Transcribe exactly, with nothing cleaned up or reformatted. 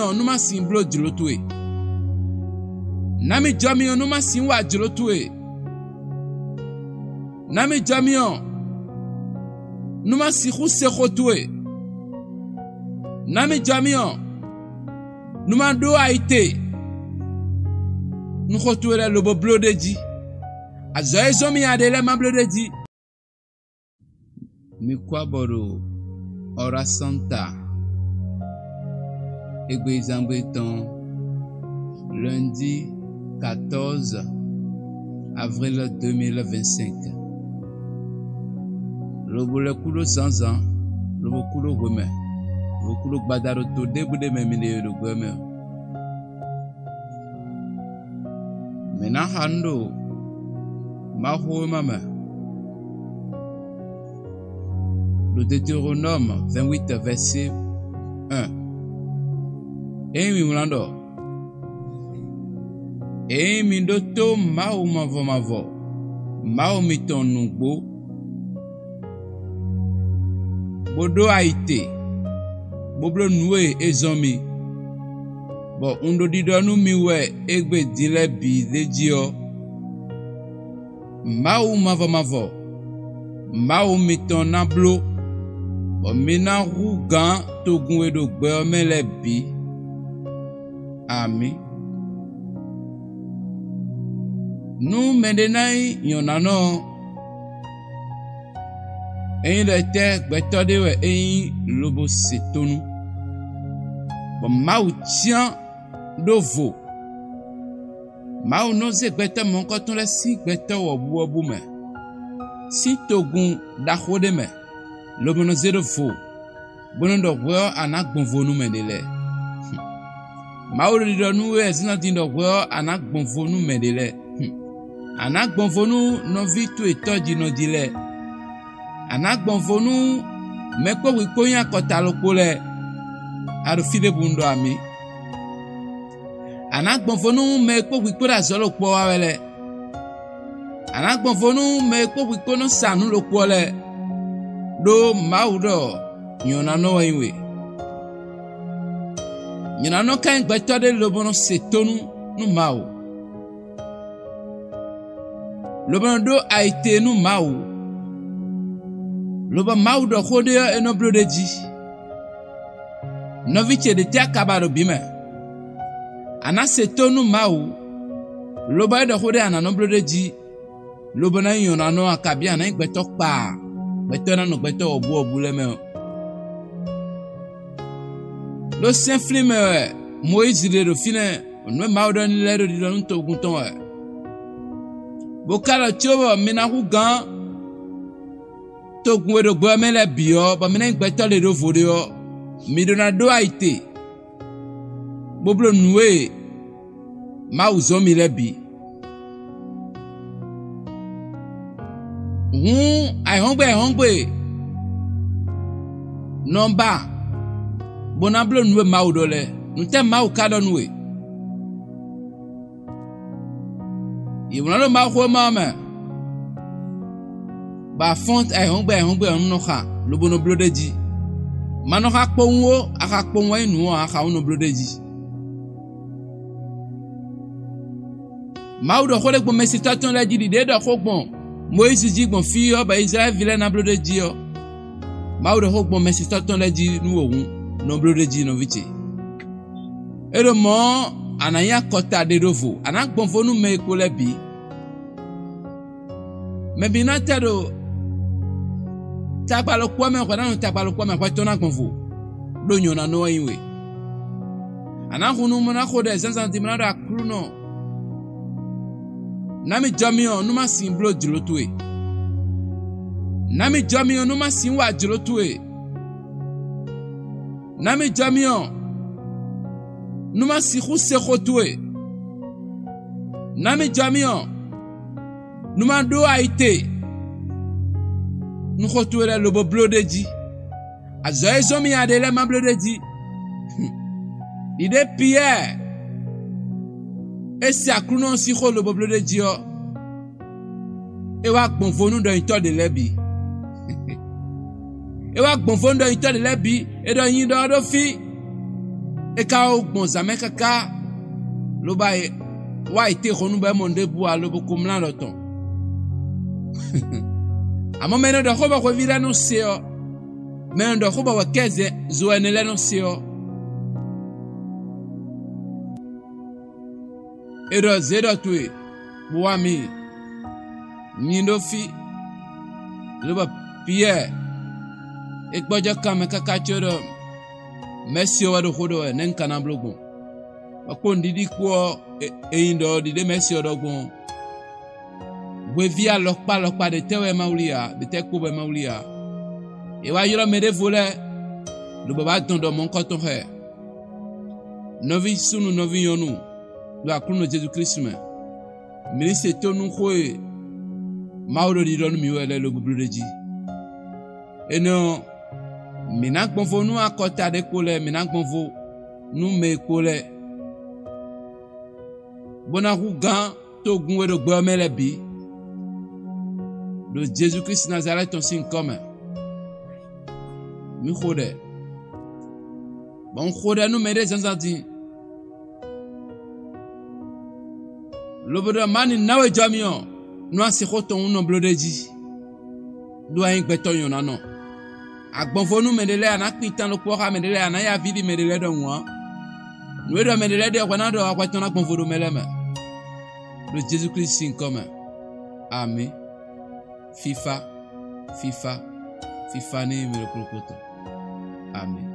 ɔ́ nú má sixú bló jlǒ towe. Ná mì jɔ mì ɔ́ nú má sixú wa jlǒ towe. Ná mì jɔ mì ɔ́ nú má sixú se xó towe. Ná mì jɔ mì ɔ́ nú má ɖó ayi te nú xó towe lɛ́ɛ lobo bló ɖ'é jí. Azɔ̌ e zɔ́n mì a ɖe lɛ́ɛ má bló ɖ'é jí. Mi kú abɔ ɖo Hora Santa égbezangbe tɔn, lundi quatorze avril deux mille vingt-cinq. Lobo lɛ́ kú ɖó zǎnzǎn, lobo kú ɖó hwemɛ, lobo kú ɖó gbada ɖo to ɖěbǔ ɖé mɛ mi ɖe e ɖo gbɛ mɛ ɔ́. Mǐ ná xa nǔ ɖo Mawuxówéma mɛ, ɖo Deutéronome vingt-huit, verset un. Ényí mi wlán ɖɔ: Ényí mi ɖótó Mawu mavɔ mavɔ, Mawu mitɔn nǔgbó, bó ɖó ayi te, bó bló nǔ e é zɔ́n mi, bɔ un ɖo ɖiɖɔ nú mi wɛ égbé din lɛ́ɛ bǐ ɖ'é jí ɔ́, Mawu mavɔ mavɔ, Mawu mitɔn ná bló, bɔ mi ná hú gǎn togun e ɖo gbɛ ɔ́ mɛ lɛ́ɛ bǐ. Amǐ. Nú mɛɖé ná nyí nyɔ̌nánɔ ɔ́, é nyí ɖɔ tɛ́ gbɛtɔ́ ɖé wɛ é nyí lobo se tónú, bɔ Mawu cyán ɖó vo. Mawu nɔ zé gbɛtɔ́ mɔ̌hunkɔtɔn lɛ́ɛ sín gbɛtɔ́ wɔ̌buwɔ́bú mɛ, sín togun ɖaxó ɖé mɛ, lobo nɔ zé ɖó vo, bó nɔ́ ɖɔ hwɛ ɔ́, a nǎ gbɔn vo nú mɛɖé lɛ́ɛ. Mawu ɖo ɖiɖɔ nú we wɛ zǐnzán din ɖɔ hwɛ ɔ́, a nǎ gbɔn vo nú mɛɖé lɛ́ɛ. A nǎ gbɔn vo nú nɔví towe tɔ́jínɔjí lɛ́ɛ. A nǎ gbɔn vo nú mɛ kpó hwi kpó nyí akɔta ɖokpó lɛ́ɛ. A ɖo fí ɖěbǔ un ɖɔ amǐ. A nǎ gbɔn vo nú mɛ e kpó hwi kpó ɖo azɔ̌ ɖokpó ɔ́ wa wɛ lɛ́ɛ. A nǎ gbɔn vo nú mɛ e kpó hwi kpó nɔ sa nǔ ɖokpó ɔ́ lɛ́ɛ, ɖó Mawu ɖɔ nyɔ̌nánɔ wɛ nyí we. Nyɔ̌nánɔ ka nyí gbɛtɔ́ ɖé lobo nɔ se tónú nú Mawu, lobo nɔ ɖó ayite nú Mawu, lobɔ Mawu ɖɔ xó ɖé ɔ́, é nɔ bló ɖ'é jí. Nɔví ce ɖě tɛ́ a ka ba ɖo bǐ mɛ? A nǎ se tónú Mawu, lobɔ é ɖɔ xó ɖé a nǎ nɔ bló ɖ'é jí, lobo ná nyí nyɔ̌nánɔ a, kabí a nǎ nyí gbɛtɔ́ kpaa, gbɛtɔ́ e ná nɔ gbɛtɔ́ wɔ̌buwɔ́bú lɛ́ɛ mɛ ɔ́. Ɖó sɛ́nflín mɛ wɛ Mɔyízi ɖe ɖo fínɛ́, nǔ e Mawu ɖɔ n'i lɛ́ɛ ɖo ɖiɖɔ nú togun tɔn wɛ, bó ka ɖɔ cóbɔ mi ná hú gǎn togun e ɖo gbɛ ɔ́ mɛ lɛ́ɛ bǐ ɔ́, bɔ mi ná nyí gbɛtɔ́ lě ɖo vo ɖé ɔ́, mi ɖó ná ɖó ayi te, bó bló nǔ e Mawu zɔ́n mi lɛ́ɛ bǐ. Hǔn ayǐhɔ́ngbe ayǐhɔ́ngbe nɔ ba, bó ná bló nǔ e Mawu ɖɔ lɛ́ɛ. Nǔtɛ́ Mawu ka ɖɔ nú we? Yě wlán ɖo Mawuxówéma ɔ́ mɛ, bɔ a fɔ́n ayǐhɔ́ngbe ayǐhɔ́ngbe ɔ́ nɔ xa, lobo nɔ bló ɖ'é jí. Ma nɔ xa kpowun ó, a xa kpowun wɛ nyí nǔ ɔ́, a xa wú nɔ bló ɖ'é jí. Mawu ɖɔ xó ɖé gbɔn mɛsɛntɔ́ tɔn lɛ́ɛ jí ɖi ɖě ɖɔ xó gbɔn Mɔyízi jí gbɔn fí ɔ́, bɔ Izlayɛ́li ví lɛ́ɛ ná bló ɖ'é jí ɔ́. Mawu ɖɔ xó gbɔn mɛsɛntɔ́ tɔn lɛ́ɛ jí nú wǒhun nɔ bló ɖ'é jí, nɔví ce. É ɖo mɔ̌ ɔ́, a nǎ nyí akɔta ɖé ɖó vo; a nǎ gbɔn vo nú mɛ e kpo lɛ́ɛ bǐ. Mɛ bǐ ná tɛ ɖo tagba ɖokpó ɔ́ mɛ hwɛ̌ ná nɔ tagba ɖokpó ɔ́ mɛ, hwɛ tɔn ná gbɔn vo, ɖó nyɔ̌nánɔ wɛ nyí we. A nǎ hun nú mɔ ná xo ɖɛ zǎnzǎn din bó ná ɖɔ: Aklúnɔ, ná mì jɔ mì ɔ́ nú má sixú bló jlǒ towe. Ná mì jɔ mì ɔ́ nú má sixú wa jlǒ towe. Ná mì jɔ mì ɔ́ nú má sixú se xó towe. Ná mì jɔ mì ɔ́ nú má ɖó ayi te nú xó towe lɛ́ɛ lobo bló ɖ'é jí. Azɔ̌ e zɔ́n mì a ɖe lɛ́ɛ má bló ɖ'é jí. Ɖiɖe Piyɛ́ɛ e se Aklúnɔ ɔ́ sín xó lobo bló ɖ'é jí ɔ́, é wá gbɔn vo nú ɖɔnyitɔ́ ɖě lɛ́ɛ bǐ. É wá gbɔn vo nú ɖɔnyitɔ́ ɖě lɛ́ɛ bǐ; é ɖɔ nyi ɖɔ ɔ́ ɖó fí. É ka wá wú gbɔn zǎn mɛ káká, lobo wá yi te hɔnnu bɔ é mɔ nǔɖébǔ ǎ, lobo ko mlá alɔ tɔn. Amɔ̌ mɛ e nɔ ɖɔ xó bɔ hweví lɛ́ɛ nɔ se ɔ́, mɛ e nɔ ɖɔ xó bɔ wɛ̌kɛ́zɛ zo ɛnɛ lɛ́ɛ nɔ se ɔ́, è ɖɔ zě ɖɔ towe bó wá mì. Nyi ɖó fí, lobɔ Piyɛ́ɛ é gbɔjɛ́ kan mɛ káká có ɖɔ mɛ̌si ɔ́ wɛ ɖo xó ɖɔ wɛ, nɛ̌ un ka ná bló gbɔn? Bɔ kpó nǔɖiɖi kpó ɔ́, è nyi ɖɔ ɖiɖe mɛ̌si ɔ́ ɖɔ gbɔn ɔ́, hweví alɔkpa alɔkpa ɖě tɛ́ wɛ é ma wlí ǎ, ɖě tɛ́ kpo wɛ é ma wlí ǎ. È wá ylɔ́ mɛɖěvo lɛ́ɛ, lobo wá dɔn ɖɔ mɔ̌hunkɔtɔn xá ɛ. Nɔví súnnu nɔví nyɔ́nu ɖo Aklúnɔ Jezu Klísu mɛ, mǐ ní se tónú xó e Mawu ɖo ɖiɖɔ nú mǐ wɛ lɛ́ɛ lobo bló ɖ'é jí. Énɛ́ ɔ́, mǐ ná gbɔnvo nú akɔta ɖé kpo lɛ́ɛ, mǐ ná gbɔnvo nú mɛ e kpo lɛ́ɛ, bó ná hú gán togun e ɖo gbɛ ɔ́ mɛ lɛ́ɛ bǐ, ɖo Jezu Klísu Nazalɛ́ti tɔn sín nyǐkɔ mɛ. Mǐ xo ɖɛ, bɔ un xo ɖɛ nú mɛɖée zǎnzǎn din, lobo ɖɔ má ní ná we jɔ mì ɔ́, nú asixo tɔn nɔ bló ɖ'é jí, ɖó a nyí gbɛtɔ́ nyɔ̌nánɔ. Agbɔnvo nú mɛɖé lɛ́ɛ, a nǎ kpin tan ɖokpó xá mɛɖé lɛ́ɛ, a nǎ ya ví ɖi mɛɖé lɛ́ɛ ɖɔhun ǎ. Nǔ e ɖɔ mɛɖé lɛ́ɛ ɖe ɔ́, hwɛ ná ɖɔ ahwɛ tɔn ná gbɔnvo ɖo mɛ lɛ́ɛ mɛ, ɖo Jezu Klísu sín nyǐkɔ mɛ. Amǐ. Fífá, fífá, fífá ní mɛ ɖokpó ɖokpó tɔn. Amǐ.